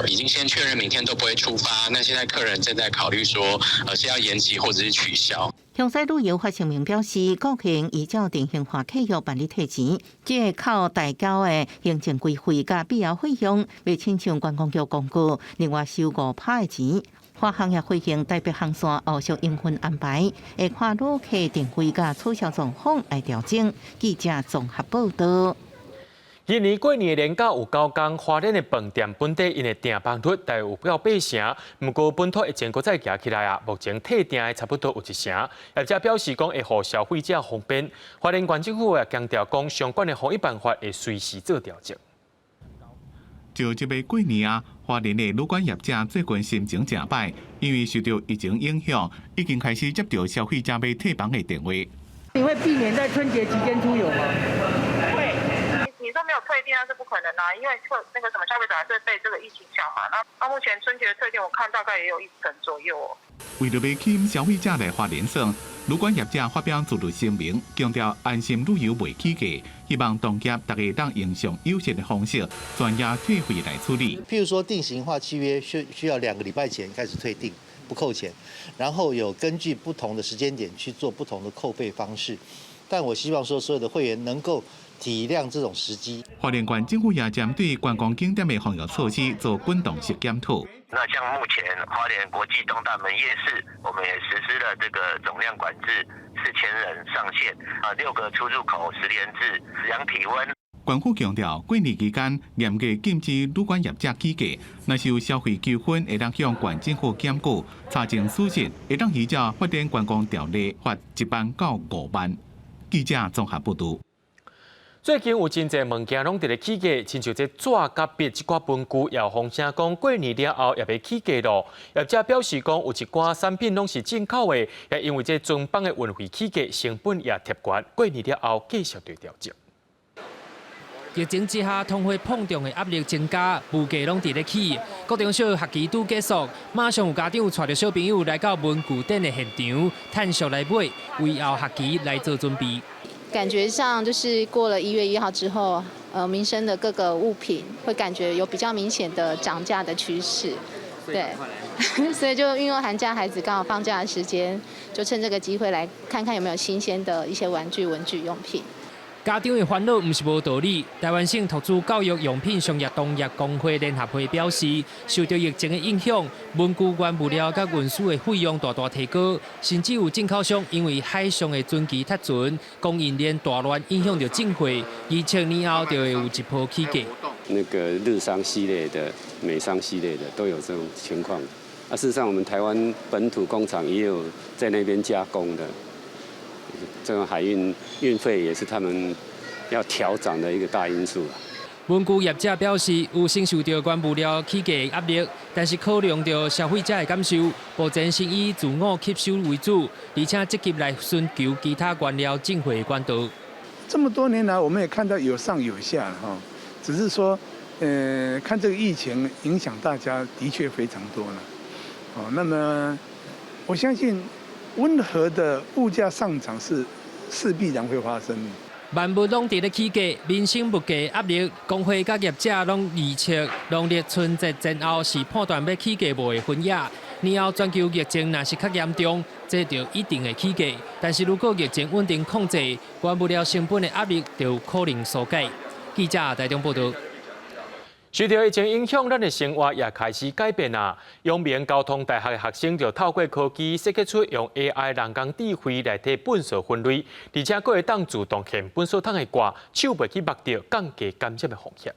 已經先確認明天都不會出發。那現在客人正在考慮說，是要延期或者是取消。香西旅遊發聲明表示，顧客依照定型化契約辦理退錢，這個扣代繳的行政規費佮必要費用，袂親像觀光局公告，另外收5%的錢。華航也回應台北航線後續營運安排，會看旅客訂位佮取消狀況來調整。記者綜合報道。今年過年連假有九工，花蓮的飯店本底𪜶的訂房率大約有到八成，毋過本土疫情閣再行起來啊，目前退訂的差不多有一成。業者表示講會予消費者方便。花蓮縣政府也強調講，相關的防疫辦法會隨時做調整。就這擺過年啊，花蓮的旅館業者最近心情誠歹，因為受著疫情影響，已經開始接到消費者欲退房的電話。你會避免在春節期間出遊嗎？會。你說沒有退訂，那是不可能啊，因為退那個什麼消費者還是被這個疫情影響嘛。那目前春節退訂，我看大概也有一成左右哦。為著欲吸引消費者來花蓮耍，旅館業者發表自律聲明，強調安心旅遊袂起價，希望同業逐家當用上友善的方式，專業退費來處理。譬如說定型化契約需要2個禮拜前開始退訂，不扣錢，然後有根據不同的時間點去做不同的扣費方式。但我希望說所有的會員能夠體諒這種時機。花蓮縣政府也針對觀光景點的防疫措施做滾動式檢討。那像目前花蓮國際東大門夜市，我們也實施了這個總量管制4000人上限，啊，六個出入口實聯制量體溫。縣府強調，過年期間嚴格禁止旅館業者起價，若是有消費糾紛，會當向縣政府檢舉，查證屬實，會當依照發展觀光條例罰1萬到5萬。記者綜合報導。最近有真濟物件攏佇咧起價，親像這紙佮筆這寡文具，也有風聲講過年了後也欲起價囉。業者表示講，有一寡產品攏是進口的，也因為這船班的運費起價，成本也貼懸。過年了後繼續對調整。疫情之下，通貨膨脹的壓力增加，物價攏佇咧起。國中小學期拄結束，馬上有家長帶著小朋友來到文具店的現場，趁俗來買，為後學期來做準備。感覺上就是過了1月1號之後，民生的各個物品會感覺有比較明顯的漲價的趨勢，對，所以就運用寒假孩子剛好放假的時間，就趁這個機會來看看有沒有新鮮的一些玩具、文具用品。家長的煩惱毋是無道理。臺灣省託助教育用品商業同業公會聯合會表示，受著疫情的影響，文具原物料佮運輸的費用大大提高，甚至有進口商因為海上的船期脫船，供應鏈大亂，影響著進貨。預測年後就會有一波起價。那個日商系列的、美商系列的都有這種情況。啊，事實上，我們臺灣本土工廠也有在那邊加工的。這種海運運費也是他們要調漲的一個大因素。文具業者表示，有承受著原物料起價壓力，但是考量著消費者的感受，目前先以自我吸收為主，而且積極來尋求其他原料進貨管道。這麼多年來，我們也看到有上有下哈，只是說，看這個疫情影響大家的確非常多了。哦，那麼我相信。溫和的物價上漲是必然會發生。萬物攏佇咧起價，民生物價壓力，工會佮業者攏預測，農曆春節前後是判斷欲起價無的分野。年後全球疫情若是較嚴重，這就一定會起價。但是如果疫情穩定控制，原物料成本的壓力就有可能紓解。記者臺中報導。受著疫情影響，咱的生活也開始改變啊。陽明交通大學的學生就透過科技設計出用 AI 人工智慧來替糞埽分類，而且閣會當自動掀糞埽桶的蓋，手袂去摸著，降低感染的風險。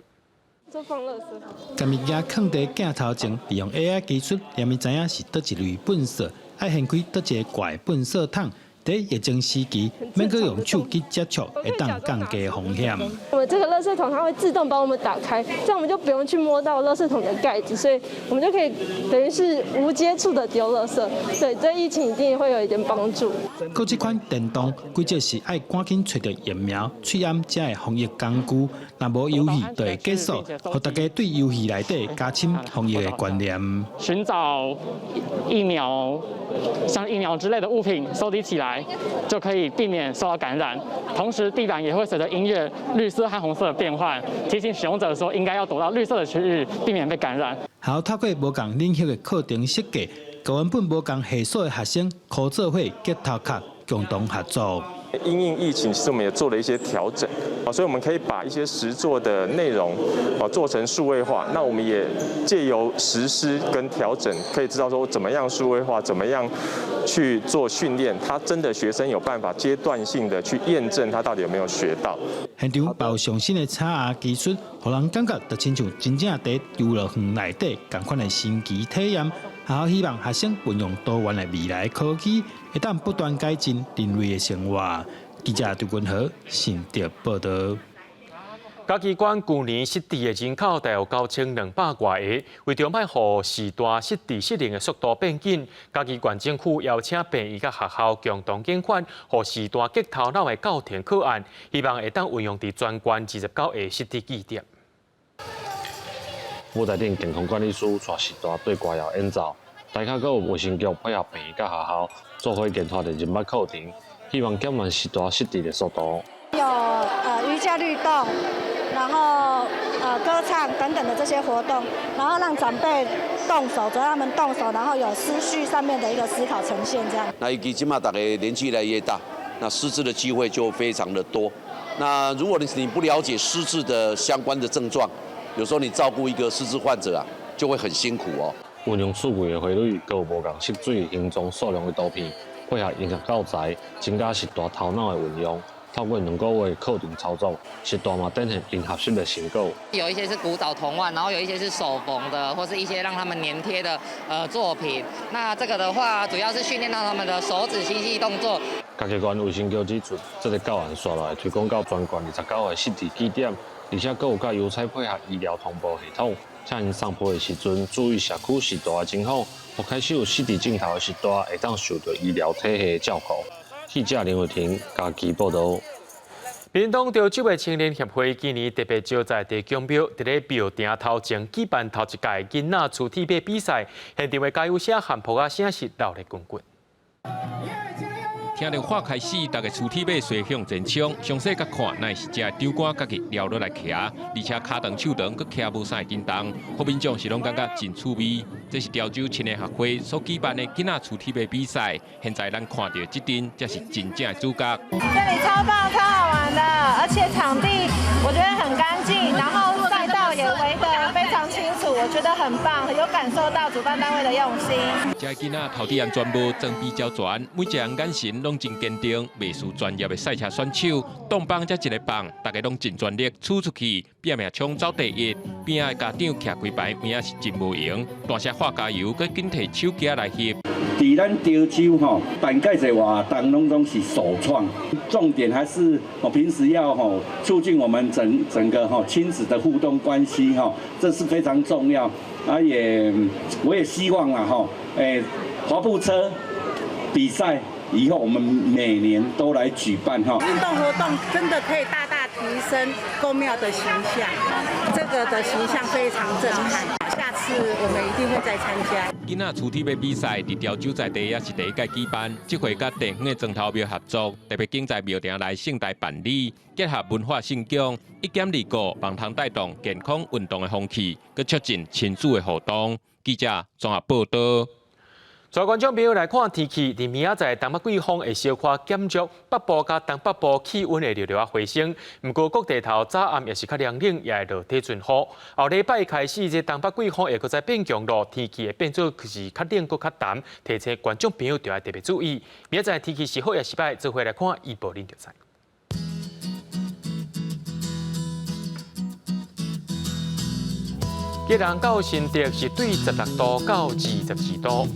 將物件囥佇鏡頭前，利用 AI 技術，予伊知影是佗一類糞埽，愛掀開佗一個蓋的糞埽桶。佇疫情時期，免閣用手去接觸，會當降低風險。我們這個垃圾桶它會自動幫我們打開，這樣我們就不用去摸到垃圾桶的蓋子，所以我們就可以等於是無接觸的丟垃圾。對，對疫情一定會有一點幫助。閣這款電動，規則是愛趕緊揣著疫苗、喙罨這的防疫工具，若無遊戲就會結束，予大家對遊戲內底加深防疫的觀念。尋找疫苗，像疫苗之類的物品，收集起來，就可以避免受到感染。同時，地板也會隨著音樂綠色和紅色的變換，提醒使用者說應該要躲到綠色的區域，避免被感染。學校透過無仝領域的課程設計，佮原本無仝系所的學生，可做伙結頭殼共同合作。因應疫情，其實我們也做了一些調整，啊，所以我們可以把一些實作的內容啊做成數位化。那我們也借由實施跟調整，可以知道說怎麼樣數位化，怎麼樣去做訓練，他真的學生有辦法階段性的去驗證他到底有沒有學到。現場包上新的插牙技術，予人感覺就親像真正佇遊樂園內底仝款的神奇體驗。學校希望學生運用多元的未來科技，會當不斷改進人類的生活。記者張君和新竹報導。嘉義縣舊年失智的人口大約9200外个，為著莫予時代失智失能的速度變緊，嘉義縣政府邀請病院佮學校共同研發，予時代激頭腦的教程課案，希望會當運用佇全縣29個失智據點。舞台頂健康管理師帶時代對歌謠演奏，台下閣有衛生局配合病院佮學校做伙研發的人脈課程，希望減慢時代失智的速度。有瑜伽律動，然後歌唱等等的這些活動，然後讓長輩動手，只要他們動手，然後有思緒上面的一個思考呈現，這樣。那尤其這馬大家年紀越來越大，那失智的機會就非常的多。那如果你不了解失智的相關的症狀，有時候你照顧一個失智患者啊，就會很辛苦哦。運用數位的花蕊，閣有無仝色水形狀數量的圖片，配合音樂教材，增加時代頭腦的運用。透過兩個月課程操作，時代嘛展現𪜶學習的成果。有一些是古早童玩，然後有一些是手縫的，或是一些讓他們黏貼的作品。那這個的話，主要是訓練到他們的手指精細動作。嘉義縣衛生局指出，這個教案紲落來推廣到全縣29個失智據點，而且閣有佮油彩配合醫療通報系統，請𪜶送報的時陣注意社區時代的情況，若開始有失智症頭的時代，會當受到醫療體系的照顧。記者林偉霆嘉義報導。屏東潮州的青年協會今年特別招在地公廟，佇咧廟埕頭前舉辦頭一屆囡仔出鐵馬比賽，現場的加油聲和噗仔聲是熱鬧滾滾。聽著喊開始，逐家出鐵馬隨向前衝，詳細佮看，乃是這長官家己撩落來騎，而且跤長手長，閣騎無啥會振動，予民眾是攏感覺真趣味。這是潮州青年學會所舉辦的囡仔出鐵馬比賽，現在咱看著這陣才是真正的主角。這裡超棒、超好玩的，而且場地我覺得很乾淨，然後賽道也圍得非常清楚，我覺得很棒，有感受到主辦單位的用心。這囡仔頭頂安全帽裝備較全，每一個人眼神攏真堅定，袂輸專業的賽車選手。擋棒才一个棒，大家攏盡全力衝出去，拼命衝走第一。邊仔的家長徛幾排，有影是真無閒，大聲喊加油，閣緊提手機來翕。佇咱潮州吼辦蓋濟活動，攏總是首創。重點還是我平時要吼促進我們整整個吼親子的互動關係吼，這是非常重要。啊也，我也希望啦吼，滑步車比賽以後我們每年都來舉辦哈。運動活動真的可以大大提升宮廟的形象，這個的形象非常震撼。下次我們一定會再參加。囡仔出鐵馬比賽佇潮州在地也是第一屆舉辦，這回佮地方的莊頭廟合作，特別揀在廟埕來盛大辦理，結合文化信仰，一兼二顧，幫通帶動健康運動的風氣，閣促進親子的互動。記者綜合報導。在觀眾朋友來看天氣，佇明仔載東北季風會小可減弱，北部佮東北部氣溫會略略仔回升。毋過各地頭早暗也是較涼冷，也會落底陣雨。後禮拜開始，這東北季風會閣再變強咯，天氣會變做是較冷閣較澹，提醒觀眾朋友著愛特別注意。明仔載天氣是好抑是䆀，做伙來看預報恁就知。基隆到新竹是對16度到22度。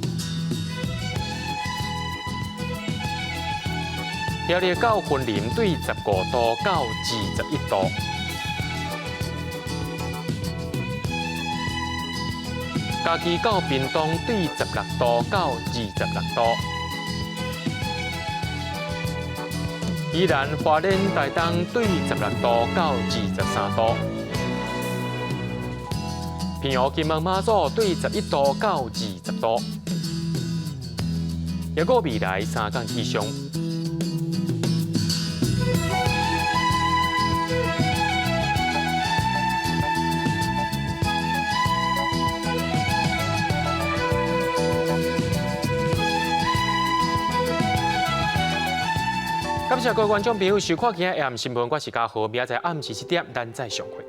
苗栗到雲林對15度到21度，嘉義到屏東對16度到26度，宜蘭花蓮台東對16度到23度，平湖金門馬祖對11度到20度，抑閣未來三天氣象。感謝各位觀眾朋友收看今日 AM 新聞，我是嘉豪，明仔載暗時7點，咱再相會。